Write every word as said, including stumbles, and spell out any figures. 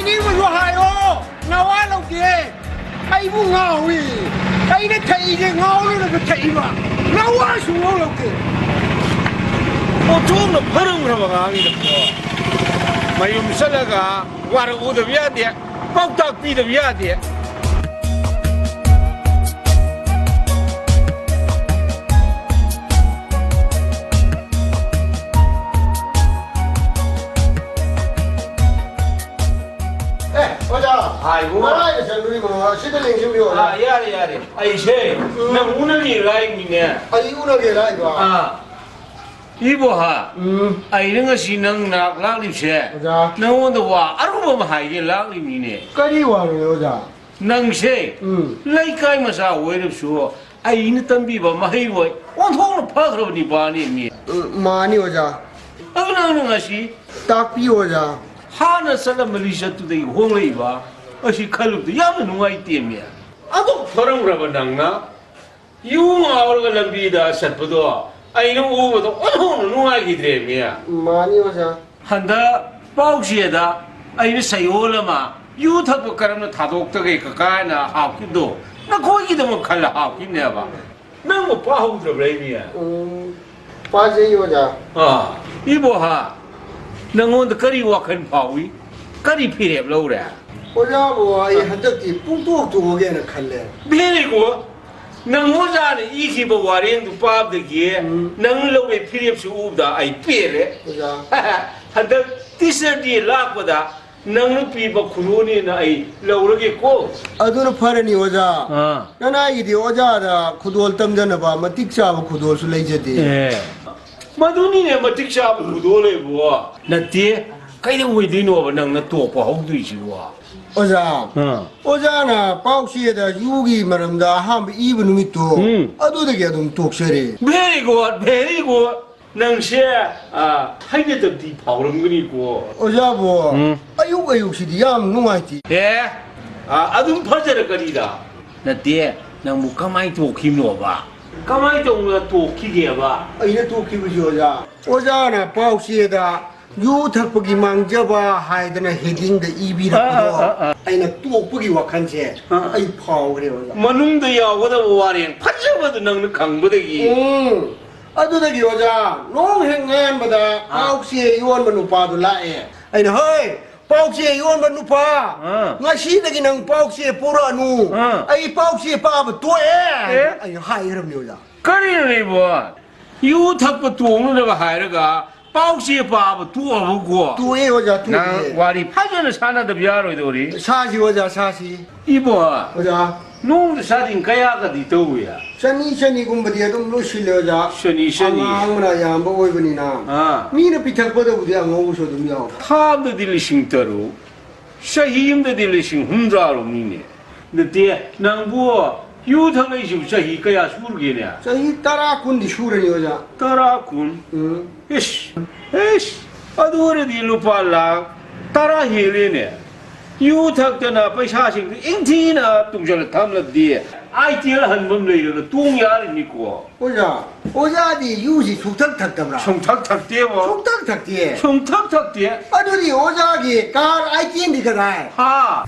ꯑꯩꯕꯨꯁꯨ ꯍꯥꯏꯌꯣ, ꯅꯋꯥ ꯂꯧꯗꯦ꯫ ꯑꯩꯕꯨ ꯉꯥꯎꯏ꯫ ꯑꯩꯅ ꯊꯛꯏꯁꯦ ꯉꯥꯎꯔꯨꯔꯒ ꯊꯛꯏꯕ꯫ ꯅꯋꯥ ꯁꯨꯡꯂꯧ ꯂꯧꯗꯦ꯫ ꯑꯣꯟꯊꯣꯛꯅ ꯐꯔꯝꯈ꯭ꯔꯕ ꯑꯉꯥꯡꯅꯤꯗꯀꯣ꯫ ꯃꯌꯨꯝ ꯆꯠꯂꯒ ꯋꯥꯔꯛꯎꯗꯕ ꯌꯥꯗꯦ, ꯄꯥꯎꯇꯥꯛ ꯄꯤꯗꯕ ꯌꯥꯗꯦ꯫ ꯑꯦ, ꯑꯣꯖꯥ꯫ ꯍꯥꯏꯕꯨ꯫ ꯀꯗꯥꯏꯗ ꯆꯠꯂꯨꯔꯤꯕꯅꯣ? ꯁꯤꯗ ꯂꯦꯡꯁꯤꯟꯕꯤꯌꯨ, ꯑꯣꯖꯥ꯫ ꯑꯥ, ꯌꯥꯔꯦ, ꯌꯥꯔꯦ꯫ ꯑꯩꯁꯦ ꯎꯝ꯫ ꯅꯪ ꯎꯅꯒꯦ ꯂꯥꯛꯏꯃꯤꯅꯦ꯫ ꯑꯩ ꯎꯅꯒꯦ ꯂꯥꯛꯏꯕ? ꯑꯥ꯫ ꯏꯕꯣꯍꯥ, ꯎꯝ꯫ ꯑꯩꯅ ꯉꯁꯤ ꯅꯪ ꯅꯥꯛ ꯂꯥꯛꯂꯤꯕꯁꯦ ꯑꯣꯖꯥ꯫ ꯅꯪꯉꯣꯟꯗ ꯋꯥ ꯑꯔꯨꯕ ꯑꯃ ꯍꯥꯏꯒꯦ ꯂꯥꯛꯂꯤꯕꯅꯤꯅꯦ꯫ ꯀꯔꯤ ꯋꯥꯅꯣꯅꯦ, ꯑꯣꯖꯥ? ꯅꯪꯁꯦ ꯎꯝ꯫ ꯂꯩꯀꯥꯏ ꯃꯆꯥ ꯑꯣꯏꯔꯕꯁꯨ ꯑꯩꯅ ꯇꯝꯕꯤꯕ ꯃꯍꯩꯔꯣꯏ ꯑꯣꯟꯊꯣꯛꯅ ꯐꯈ꯭ꯔꯕ ꯅꯤꯄꯥꯅꯤ ꯃꯤ꯫ ꯎꯝ, ꯃꯥꯅꯤ, ꯑꯣꯖꯥ꯫ ꯑꯗꯨ ꯅꯪꯅ ꯉꯁꯤ ꯇꯥꯛꯄꯤꯌꯨ, ꯑꯣꯖꯥ꯫ ꯍꯥꯟꯅ ꯆꯠꯂꯝꯕ ꯂꯤꯆꯠꯇꯨꯗꯒꯤ ꯍꯣꯡꯂꯛꯏꯕ ꯑꯁꯤ ꯈꯜꯂꯨꯕꯗ ꯌꯥꯝꯅ ꯅꯨꯡꯉꯥꯏꯇꯦꯃꯤ꯫ ꯑꯗꯨꯛ ꯐꯔꯝꯈ꯭ꯔꯕ ꯅꯪꯅ ꯌꯨ ꯉꯥꯎꯔꯒ ꯂꯝꯕꯤꯗ ꯆꯠꯄꯗꯣ ꯑꯩꯅ ꯎꯕꯗ ꯑꯣꯟꯊꯣꯛꯅ ꯅꯨꯡꯉꯥꯏꯈꯤꯗ꯭ꯔꯦꯃꯤ꯫ ꯃꯥꯅꯤ, ꯑꯣꯖꯥ꯫ ꯍꯟꯗꯛ ꯄꯥꯎꯆꯦꯗ ꯑꯩꯅ ꯁꯌꯣꯜ ꯑꯃ ꯌꯨ ꯊꯛꯄ ꯀꯔꯝꯅ ꯊꯥꯗꯣꯛꯇꯒꯦ ꯀꯀꯥꯅ ꯍꯥꯞꯈꯤꯕꯗꯣ ꯅꯈꯣꯏꯒꯤꯗꯃꯛ ꯈꯜꯂ ꯍꯥꯞꯈꯤꯕꯅꯦꯕ꯫ ꯅꯪꯕꯨ ꯄꯥꯍꯧꯗ꯭ꯔꯕ꯭ꯔꯥ, ꯏꯃꯤ? ꯎꯝ, ꯄꯥꯖꯩ, ꯑꯣꯖꯥ꯫ ꯑꯥ, ꯏꯕꯣꯍꯥ, ꯅꯪꯉꯣꯟꯗ ꯀꯔꯤ ꯋꯥꯈꯜ ꯐꯥꯎꯏ? ꯀꯔꯤ ꯐꯤꯔꯦꯞ ꯂꯧꯔꯦ? ꯑꯣꯖꯥꯕꯨ ꯑꯩ ꯑꯥ꯫ ꯍꯟꯗꯛꯇꯤ ꯄꯨꯡꯇꯣꯛ ꯇꯣꯛꯑꯒꯦꯅ ꯈꯜꯂꯦ꯫ Very good. ꯅꯪ ꯑꯣꯖꯥꯅ ꯏꯈꯤꯕ ꯋꯥꯔꯦꯡꯗꯨ ꯄꯥꯕꯗꯒꯤ ꯎꯝ꯫ ꯅꯪ ꯂꯧꯔꯦ ꯐꯤꯔꯦꯞꯁꯨ ꯎꯕꯗ ꯑꯩ ꯄꯦꯜꯂꯦ꯫ ꯑꯣꯖꯥ꯫ ꯍꯟꯗꯛ teacher day ꯂꯥꯛꯄꯗ ꯅꯪꯅ ꯄꯤꯕ ꯈꯨꯗꯣꯜꯅꯦꯅ ꯑꯩ ꯂꯧꯔꯒꯦꯀꯣ꯫ ꯑꯗꯨꯅ ꯐꯔꯅꯤ, ꯑꯣꯖꯥ꯫ ꯑꯥ꯫ ꯅꯅꯥꯏꯒꯤꯗꯤ ꯑꯣꯖꯥꯗ ꯈꯨꯗꯣꯜ ꯇꯝꯖꯅꯕ ꯃꯇꯤꯛ ꯆꯥꯕ ꯈꯨꯗꯣꯜꯁꯨ ꯂꯩꯖꯗꯦ꯫ ꯑꯦ꯫ ꯃꯗꯨꯅꯤꯅꯦ ꯃꯇꯤꯛ ꯆꯥꯕ ꯈꯨꯗꯣꯜ ꯍꯥꯏꯕꯨ꯫ ꯅꯠꯇꯦ, ꯀꯩꯗꯧ ꯑꯣꯏꯗꯣꯏꯅꯣꯕ ꯅꯪꯅ ꯇꯣꯛꯄ ꯍꯧꯗꯣꯏꯁꯤꯕꯣ? ꯑꯣꯖꯥ, ꯑꯥ꯫ ꯑꯣꯖꯥꯅ ꯄꯥꯎꯆꯦꯗ ꯌꯨꯒꯤ ꯃꯔꯝꯗ ꯑꯍꯥꯟꯕ ꯏꯕ ꯅꯨꯃꯤꯠꯇꯣ, ꯎꯝ꯫ ꯑꯗꯨꯗꯒꯤ ꯑꯗꯨꯝ ꯇꯣꯛꯆꯔꯦ꯫ Very good, very good. ꯅꯪꯁꯦ, ꯑ, ꯍꯩꯅꯗꯕꯗꯤ ꯐꯥꯎꯔꯝꯒꯅꯤꯀꯣ꯫ ꯑꯣꯖꯥꯕꯨ, ꯎꯝ꯫ ꯑꯌꯨꯛ ꯑꯌꯨꯛꯁꯤꯗꯤ ꯌꯥꯝ ꯅꯨꯡꯉꯥꯏꯇꯦ꯫ ꯑꯦ, ꯑ, ꯑꯗꯨꯝ ꯐꯖꯔꯛꯀꯅꯤꯗ꯫ ꯅꯠꯇꯦ, ꯅꯪꯕꯨ ꯀꯃꯥꯏ ꯇꯣꯛꯈꯤꯕꯅꯣꯕ? ꯀꯃꯥꯏ ꯇꯧꯅ ꯇꯣꯛꯈꯤꯒꯦꯕ? ꯑꯩꯅ ꯇꯣꯛꯈꯤꯕꯁꯤ, ꯑꯣꯖꯥ, ꯑꯣꯖꯥꯅ ꯄꯥꯎꯆꯦꯗ ꯌꯨ ꯊꯛꯄꯒꯤ ꯃꯥꯡꯖꯕ ꯍꯥꯏꯗꯅ headingꯗ ꯏꯕꯤꯔꯛꯄꯗꯣ, ꯑꯥ, ꯑꯥ, ꯑꯥ, ꯑꯥ꯫ ꯑꯩꯅ ꯇꯣꯛꯄꯒꯤ ꯋꯥꯈꯜꯁꯦ ꯑꯥ꯫ ꯑꯩ ꯐꯥꯎꯈ꯭ꯔꯦ, ꯑꯣꯖꯥ꯫ ꯃꯅꯨꯡꯗ ꯌꯥꯎꯒꯗꯕ ꯋꯥꯔꯦꯡ ꯐꯖꯕꯗꯨ ꯅꯪꯅ ꯈꯪꯕꯗꯒꯤ꯫ ꯎꯝ꯫ ꯑꯗꯨꯗꯒꯤ, ꯑꯣꯖꯥ, ꯅꯣꯡ ꯍꯦꯛ ꯉꯥꯟꯕꯗ ꯑꯥ꯫ ꯄꯥꯎꯆꯦ ꯌꯣꯟꯕ ꯅꯨꯄꯥꯗꯨ ꯂꯥꯛꯑꯦ꯫ ꯑꯩꯅ, "ꯍꯣꯏ, ꯄꯥꯎꯆꯦ ꯌꯣꯟꯕ ꯅꯨꯄꯥ, ꯑꯥ꯫ ꯉꯁꯤꯗꯒꯤ ꯅꯪ ꯄꯥꯎꯆꯦ ꯄꯨꯔꯛꯑꯅꯨ꯫ ꯑꯥ꯫ ꯑꯩ ꯄꯥꯎꯆꯦ ꯄꯥꯕ ꯇꯣꯛꯑꯦ", ꯑꯦ? ꯑꯩꯅ ꯍꯥꯏꯈ꯭ꯔꯕꯅꯤ, ꯑꯣꯖꯥ꯫ ꯀꯔꯤꯅꯣ ꯏꯕꯣ? ꯌꯨ ꯊꯛꯄ ꯇꯣꯛꯅꯅꯕ ꯍꯥꯏꯔꯒ ꯄꯥꯎꯆꯦ ꯄꯥꯕ ꯇꯣꯛꯑꯕꯀꯣ? ꯇꯣꯛꯑꯦ, ꯑꯣꯖꯥ, ꯇꯣꯛꯑꯦ꯫ ꯅꯪ ꯋꯥꯔꯤ ꯐꯖꯅ ꯁꯥꯟꯅꯗꯕ ꯌꯥꯔꯣꯏꯗꯧꯔꯤ꯫ ꯁꯥꯁꯤ, ꯑꯣꯖꯥ, ꯁꯥꯁꯤ꯫ ꯏꯕꯣ, ꯑꯣꯖꯥ꯫ ꯅꯣꯡꯃꯗ ꯆꯥꯗꯤꯡ ꯀꯌꯥꯒꯗꯤ ꯇꯧꯏ? ꯆꯅꯤ, ꯆꯅꯤꯒꯨꯝꯕꯗꯤ ꯑꯗꯨꯝ ꯂꯣꯏꯁꯤꯜꯂꯦ, ꯑꯣꯖꯥ꯫ ꯆꯅꯤ, ꯆꯅꯤ꯫ ꯑꯉꯥꯡ ꯃꯅꯥ ꯌꯥꯝꯕ ꯑꯣꯏꯕꯅꯤꯅ꯫ ꯑꯥ꯫ ꯃꯤꯅ ꯄꯤꯊꯛꯄꯗꯕꯨꯗꯤ ꯑꯉꯧꯕꯁꯨ ꯑꯗꯨꯝ ꯌꯥꯎꯏ꯫ ꯊꯥ ꯑꯃꯗꯗꯤ ꯂꯤꯁꯤꯡ ꯇꯔꯨꯛ, ꯆꯍꯤ ꯑꯃꯗꯗꯤ ꯂꯤꯁꯤꯡ ꯍꯨꯝꯗ꯭ꯔꯥ ꯂꯧꯅꯤꯅꯦ꯫ ꯅꯠꯇꯦ, ꯅꯪꯕꯨ ꯌꯨ ꯊꯛꯂꯛꯏꯁꯤꯕꯨ ꯆꯍꯤ ꯀꯌꯥ ꯁꯨꯔꯒꯦꯅꯦ? ꯆꯍꯤ ꯇꯔꯥ, ꯀꯨꯟꯗꯤ ꯁꯨꯔꯅꯤ, ꯑꯣꯖꯥ꯫ ꯇꯔꯥ, ꯀꯨꯟ? ꯎꯝ꯫ ꯏꯁ, ꯏꯁ, ꯑꯗꯨ ꯑꯣꯏꯔꯗꯤ ꯂꯨꯄꯥ ꯂꯥꯈ ꯇꯔꯥ ꯍꯦꯜꯂꯦꯅꯦ꯫ ꯌꯨ ꯊꯛꯇꯅ ꯄꯩꯁꯥꯁꯤꯡꯗꯨ ꯏꯪꯊꯤꯅ ꯇꯨꯡꯁꯤꯜꯂ ꯊꯝꯂꯗꯤ ꯑꯥꯏ ꯇꯦꯜ ꯑꯍꯟꯕ ꯑꯃ ꯂꯩꯔꯒ ꯇꯣꯡ ꯌꯥꯔꯤꯅꯤꯀꯣ꯫ ꯑꯣꯖꯥ, ꯑꯣꯖꯥꯗꯤ ꯌꯨꯁꯤ ꯁꯨꯡꯊꯛ ꯊꯛꯇꯕ꯭ꯔꯥ? ꯁꯨꯡꯊꯛ ꯊꯛꯇꯦꯕꯣ꯫ ꯁꯨꯡꯊꯛ ꯊꯛꯇꯦ? ꯁꯨꯡꯊꯛ ꯊꯛꯇꯦ꯫ ꯑꯗꯨꯗꯤ ꯑꯣꯖꯥꯒꯤ ꯀꯥꯔ ꯑꯥꯏ ꯇꯦꯟꯗꯤ ꯀꯗꯥꯏ? ꯍꯥ?